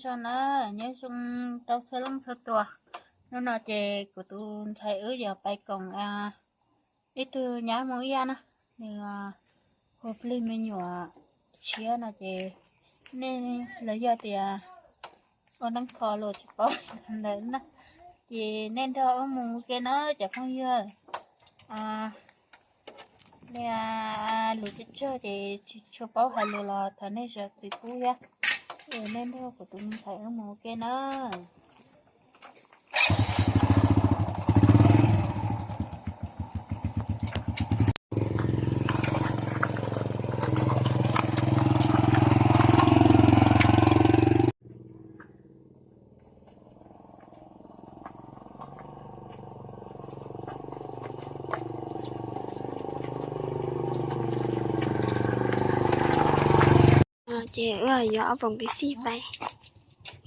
Zoo na, nyob zoo rau txhua leej txhua tus. Hnub no ces kuv tus ntxhais wb yuav pais koom ib tug nyab Hmoob Yaj na, nws hu plig me nyuam tshiab no ces nej los yog tias ua neeb kho los tsis paub ntawd na, ces nej nrog wb mus ua ke na cov phooj ywg. Nej lus tsawg tsawg ces tsis tshua paub hais lus los thov nej zam txim pub thiab. Nej nrog kuv tus me ntxhais wb mus ua ke na. Ces wb yuav ob poom kib xij pais,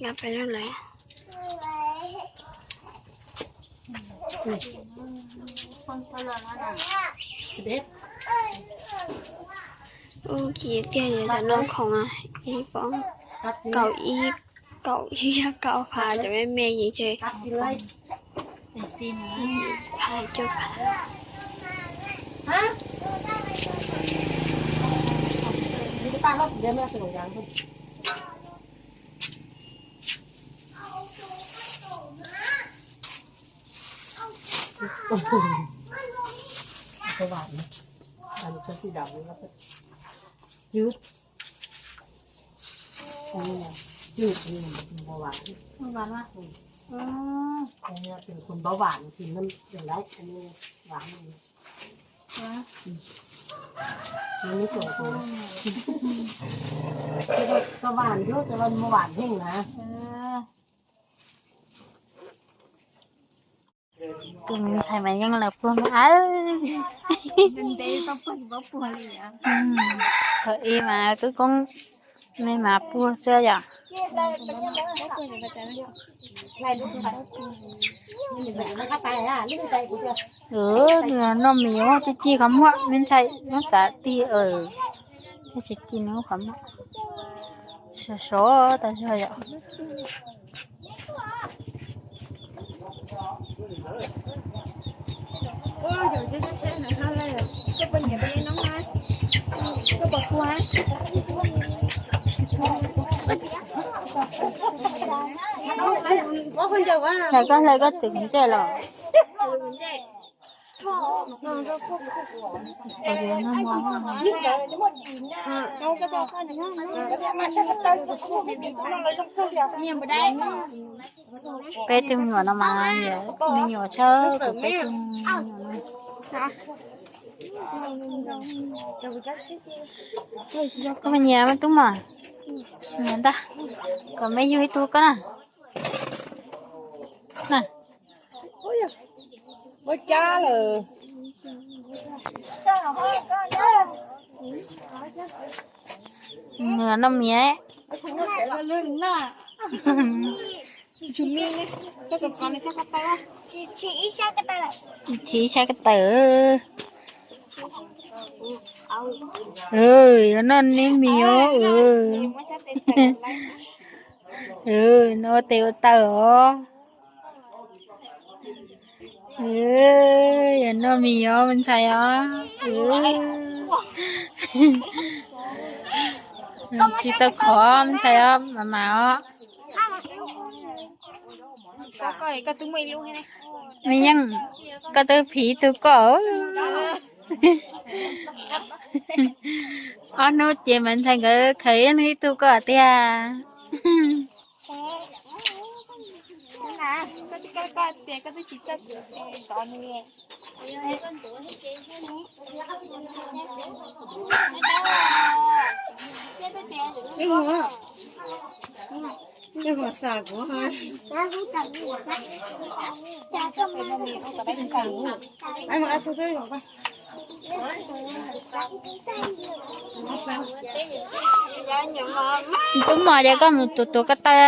nkag pais rau lawv. Ub, kiv tiag li, cov no khoom ib poom kaum ib, kaum ib, kaum phav, cov me me ces phav cuaj phav. Tau vam thiab, tau vam mus vam heej na. Tus me ntxhais mas yeej lawv puag mas. Thaum ub mas twb koob me mas puag xwb yom. Nws noj mis muab tib ci qhov muag, me ntxhais muab txav tig, thiab tsis ci nws qhov muag. Sov sov tas zog yom. Hlais koj, hlais koj txwm kuv ntsej los. Peb tug me nyuam no mas me nyuam tshaj kuv peb tug me nyuam no. Koj nyiam mas tub mas, nyiam ntag, kom me yug ib tug koj na. Nws noj miv. Tsis ib sab ko taw. Yuav noj neb mis os. Noj ua tes ua taw os. Yuav noj mis os me ntxhais os. Tsis tau khov me ntxhais os, mas mas os. Me yeej, koj twb phiv ib tug koj. Ob hnub ces mas ntxhais nkawd khaws ib hnub ib tug koj tiag. Tub mos, ces koj mus tuav tuav ko taw.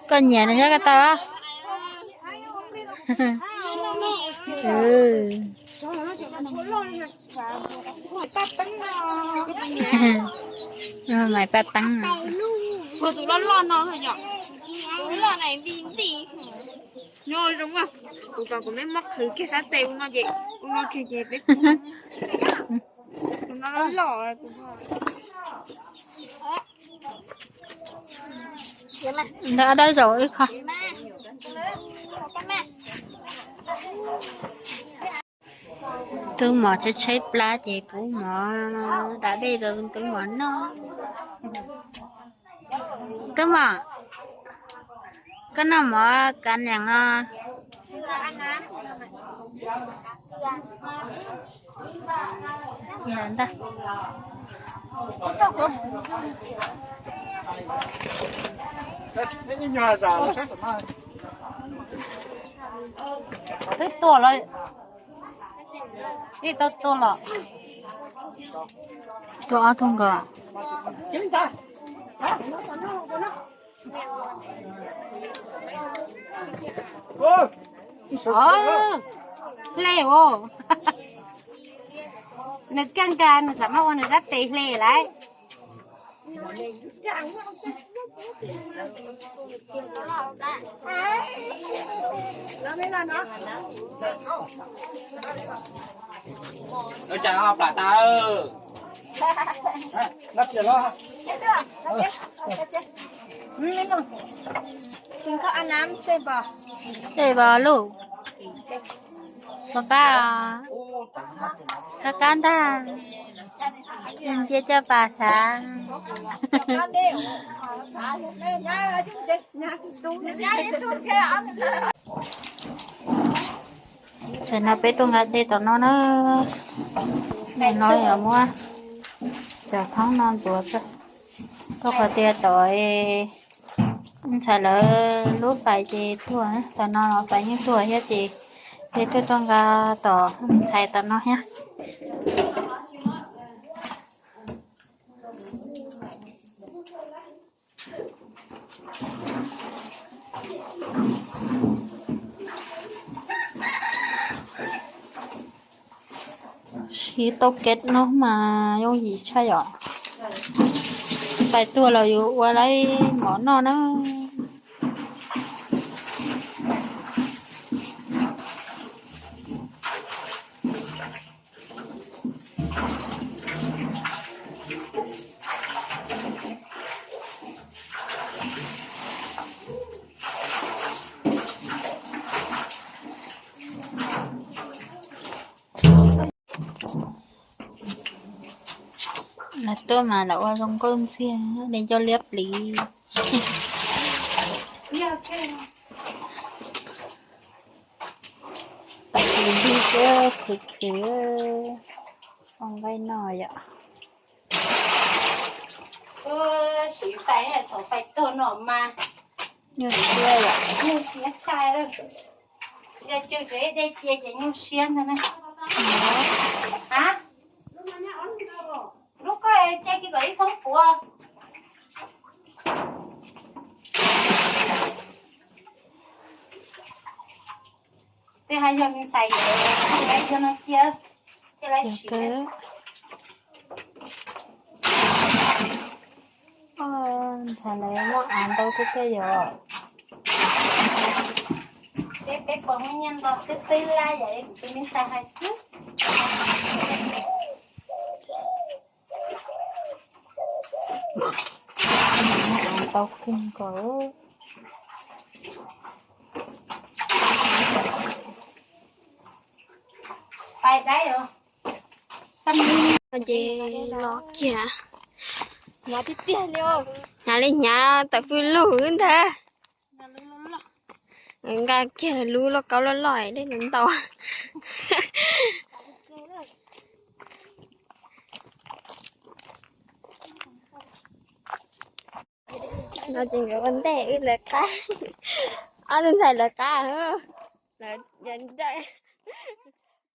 Koj nyiam nws sab ko taw. Maiv paj teeb. Tus loj loj no yom. Tus loj na nti nti. Nyob zoo, kuv kom kuv meb muab qhwv kiag sab tes ua no ces, ua no kiag ces peb, tus no loj loj. Ntawd dawb zaum ib qho. Tub mov tshaib tshaib plab ces pub mov da dej rau tub mov noj. Tub mov, koj noj mov kav niam os. Ntawd ntag. Twb tuaj los, ib tau tuaj los. Tuaj ob tug nkaus. Hle os. Nws kaj nkas nws xam maj ua nws sab tes hle lawm. Lawv cas ho plam tas lawm. Tej pos luj, pos qab, qab qab ntag. Cia coj pas sav. Tam no peb tuaj nqa dej tom no na. Tam no yog muab cov thoob no ntxuav xwb. Rau qhov tias tom ntxhais lawv lub fais ces tuag, tam no los fais yeej tuag thiab ces, ces tuaj tuaj nqa tom ntxhais tom no thiab. Siv tau kev no mas yooj yim tshaj yom. Fais tuag los yus ua lawv mov noj na. Lawv tuaj mas lawv ua zoo nkauj ntxiag, nej coj liab pliv. Pais tus ntug siab khwv khwv, ua nqaij noj yom. Siv fais, thaum fais tuag no mas nyuaj siab yom, nyuaj siab tshaj. Yog cug tsev dej cia ces nyuaj siab ntag na. A, lub koj cia kiag kom ib thoob puav. Tej hais yog me ntxhais yom, yog no cia, cia lawv siv. Ntxhais lawv muaj av ntau tiag tiag yom. Peb, peb puas muaj nyiaj nto twb twb lab yom, kuv tus me ntxhais hais xwb. Tau kawg nkaus. Pais dab os. Ces los kiag, hnyav tiag tiag li, hnyav li hnyav tawm fwj lug ntag. Nqa kiag lub lauj kaub loj loj dej ntau. No ces nkawd ua ntej wb lawv qab, ob tug ntxhais lawv qab, lawv ncaim.